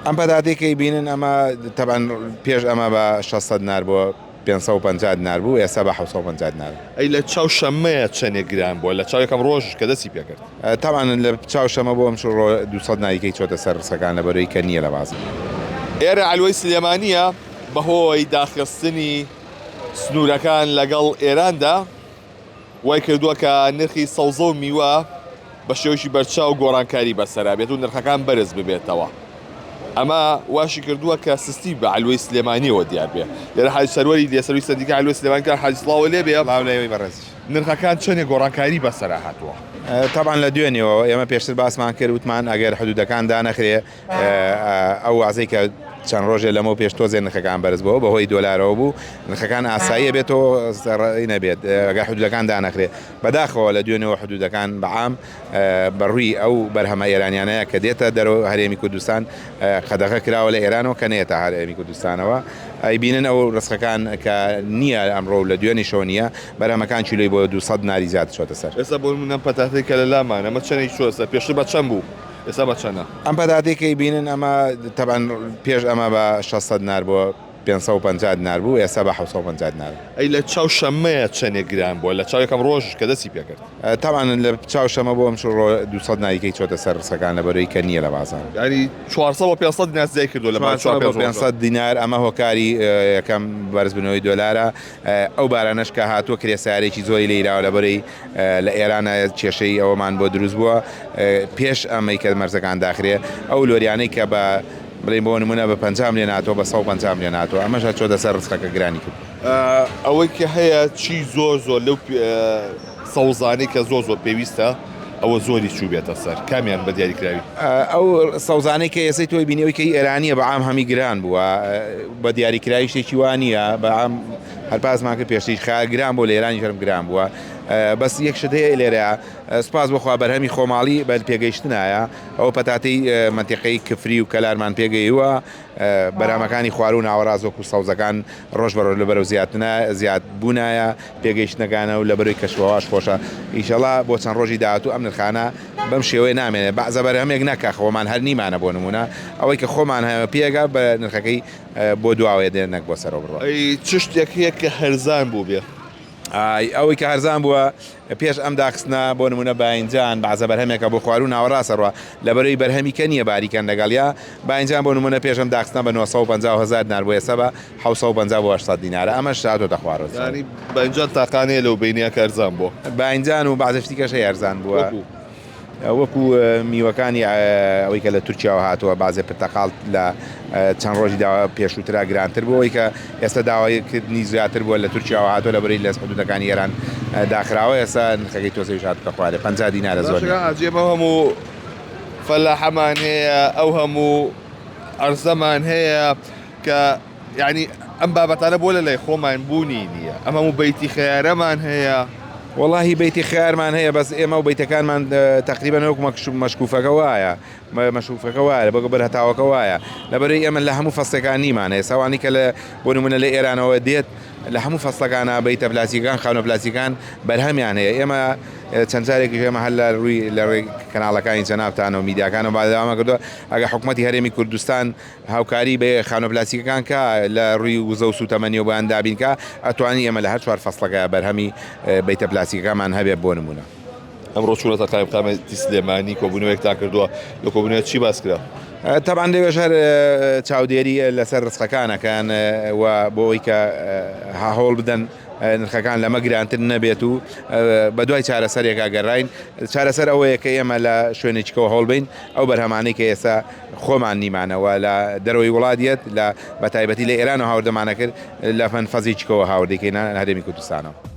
ئەم پەتاتەی کە ئەیبینن ئەمە تەبعەن پێش ئەمە بە 600 دینار بۆ 550 دینار بوو ئێستا بە 750 دینار. ئەی لە چاو شەممەیە چەنێک گران بووە لە چاو یەکەم ڕۆژ کە دەستی پێکرد؟ تەبعەن لە چاو شەمە بۆ ئەمشۆ ڕۆ 200 دیناریکەی چۆتە سەر ڕسەکان لەبەرەی کە نییە لە بازاڕ. ئێرە عەلوەی سلێمانییە بەهۆی داخستنی سنوورەکان لەگەڵ ئێراندا وای کردووە کە نرخی سەوزە و میوە بە شێوەیەکی بەرچاو گۆڕانکاری بەسەرا بێت و نرخەکان بەرز ببێتەوە. ئەمە واشی کردووە کە سستی بە عەلوەی سلێمانیەوە دیار بێ. لێرە حاجی سەروەری لێسەروی سەندیکای عەلوەی سلێمانی کاک حاجی سڵاوە لێ بێ. سڵاو لە ئێوەی بەڕێزیش. نرخەکان چەندێک گۆڕانکاری بەسەرا هاتووە؟ تەبعەن لە دوێنێوە ئێمە پێشتر باسمان کرد وتمان ئەگەر حدودەکان دانەخرێ ئەو وازەی کە چەند ڕۆژێ لەمەو پێش تۆزێ نرخەکان بەرز بووە بەهۆی دۆلارەوە بوو نرخەکان ئاساییە بێتەوە نەبێت ئەگەر حدودەکان دانەخرێ بەداخەوە لە دوێنەوە حدودەکان بەعام بەڕووی ئەو بەرهەمە ئێرانیانەیە کە دێتە دەرەوە هەرێمی کوردستان قەدەغە کراوە لە ئێرانەوە کە نێتە هەرێمی کوردستانەوە ئەیبینن ئەو ڕسقەکان کە نییە ئەمڕۆ لە دوێنیشەوە نییە بەرهەمەکان کیلۆی بۆ 200 دیناری زیاتر چۆتە سەر. ئێستا بۆ نمونە ئەم پەتاتەی کە لە لامانە ئەمە چەندێکی چۆتە سەر پێشتر بە چەند بوو؟ ئێستا بە چەنە؟ ئەم پەتاتەی کە ئەیبینن ئەمە تەبعەن پێش ئەمە بە 600 دینار بۆ 550 دینار بوو ئێستا بە 750 دینارە. ئەی لە چاو شەممەیە چەنێک گران بووە لە چاو یەکەم ڕۆژ کە دەستی پێکرد؟ تەبعەن لە چاو شەمە بۆ ئەمشۆ ڕۆ 200 دیناریکەی چۆتە سەر ڕسقەکان لەبەرەی کە نییە لە بازاڕ. یانی 400 بۆ 500 دینار زیای کردووە لە ماوەی 4 400 بۆ 5 ڕۆژدا. 500 دینار ئەمە هۆکاری یەکەم بەرزبوونەوەی دۆلارە ئەو بارانەش کە هاتووە کرێ سەیارەیەکی زۆری لێیراوە لەبەرەی لە ئێرانە کێشەی ئەوەمان بۆ دروست بووە پێش ئەمەی کە مەرزەکان داخرێ ئەو لۆریانەی کە بە بڵێین بۆ نمونە بە 50 ملیۆن هاتووە بە 150 ملیۆن هاتووە ئەمەش هەر چۆتە سەر ڕزقەکە گرانی کرد. ئەوەی کە هەیە چی زۆر زۆر لەو سەوزانەی کە زۆر زۆر پێویستە ئەوە زۆری چووبێتە سەر کامیان بە دیاریکراوی؟ ئەو سەوزانەی کە ئێسەی تۆی بینی ئەوی کە ئێرانیە بە عام هەمی گران بووە بە دیاریکراوی شتێکی وا نییە بە عام هەر باسمان کرد پێشتریش خەیار گران بووە لە ئێرانیش هەرم گران بووە بەس یەک شت هەیە لێرە سوپاس بۆ خوا بەرهەمی خۆماڵی بە پێگەیشتنایە ئەو پەتاتەی مەنتیقەی کفری و کەلارمان پێگەیوە بەرهەمەکانی خواروو و ناوەڕاست وەکو سەوزەکان ڕۆژ بە ڕۆژ لە بەرەو زیاتنا زیاد بوونایە پێگەیشتنەکانە و لە بەرەی کەشوهەواش خۆشە ئیشەڵا بۆ چەند ڕۆژی داهاتوو ئەم نرخانە بەم شێوەیە نامێنێت بەعزە بەرهەمێک نەکا خۆمان هەر نیمانە بۆ نمونە ئەوەی کە خۆمان هەیە پێگا بە نرخەکەی بۆ دواوەیە دێن نەک بۆ سەرەوە بڕوا. ئەی چ شتێک هەیە کە هەرزان بووبێ؟ ئای ئەوەی کە هەرزان بووە پێش ئەم داخستنە بۆ نمونە باینجان بەعزە بەرهەمێکە بۆ خواروو ناوەڕاست ئەڕوا لەبەرەی بەرهەمی کە نییە باریکەن لەگەڵیا باینجان بۆ نمونە پێش ئەم داخستنە بە 950 هەزار دینار بۆ ئێستا بە 750 بۆ 800 دینارە ئەمەش هاتۆتە خوارەوە. یانی باینجان تاقانەیە لەو بەینەیا کە هەرزان بووە. باینجان و بەعزە شتی کەش هەیە هەرزان بووە. وەکوو؟ وەکو میوەکانی ئەوەی کە لە تورکیاوە هاتووە بازێ پرتەقاڵ لە چەند ڕۆژی داوا پێشووترا گرانتر بوو ئەوەی کە ئێستا داواکردنی زیاتر بووە لە تورکیاوە هاتووە لە بەرەی لە حدودەکانی ئێران داخراوە ئێستا نرخەکەی تۆزێکیش هاتووتە خوارێ 50 دینارە زۆر نییە. حاجی ئەم هەموو فەلاحەمان هەیە ئەو هەموو ئەرزەمان هەیە کە یانی ئەم بابەتانە بۆ لە لای خۆمان بوونی نییە ئەم هەموو بەیتی خەیارەمان هەیە. وەڵاهی بەیتی خەیارمان هەیە بەس ئێمە و بەیتەکانمان تەقریبەن وەک مەشکوفەکە وایە مەشوفەکە وایە بەگە بەر هەتاوەکە وایە لەبەرەی ئێمە لە هەموو فەسلەکان نیمان هەیە ساوانی کە لە بۆ نمونە لە ئێرانەوە دێت لە هەموو فەسلەکانە بەیتە پلاسیکان خانە پلاسیکان بەرهەمیان هەیە ئێمە چەند جارێکیش ئێمە هەر لە ڕووی لە ڕێی کەناڵەکانی جەنابتانەوە میدیاکانەوە باداوامان کردووە ئەگە حکوومەتی هەرێمی کوردستان هاوکاری بە خانوە پلاستیکەکان کا لە ڕووی وزە و سوتەمەنیەوە بۆیان دابین کا ئەتوانین ئێمە لە هەر چوار فەسڵەکە بەرهەمی بەیتە پلاستیکەکانمان هەبێت بۆ نمونە. ئەمڕۆ چوونەتە قایمقامێتی سلێمانی کۆبوونەوەیەکتان کردووە، لە کۆبوونەوە چی باس کرا؟ تەبعەن لەوێش هەر چاودێری لەسەر ڕزقەکان ئەکەن و بۆ ئەوەی کە هەوڵ بدەن نرخەکان لەمە گرانتر نەبێت و بەدوای چارەسەرێکا گەڕاین چارەسەر ئەوەیە کە ئێمە لە شوێنێکیکەوە هەوڵ بین ئەو بەرهەمانەی کە ئێستا خۆمان نیمانە و لە دەرەوەی وڵات یەت لە بەتایبەتی لە ئێرانەوە هاوردەمانە کرد لە مەنفەزێکیکەوە هاوردەی کەینە هەرێمی کوردستانەوە.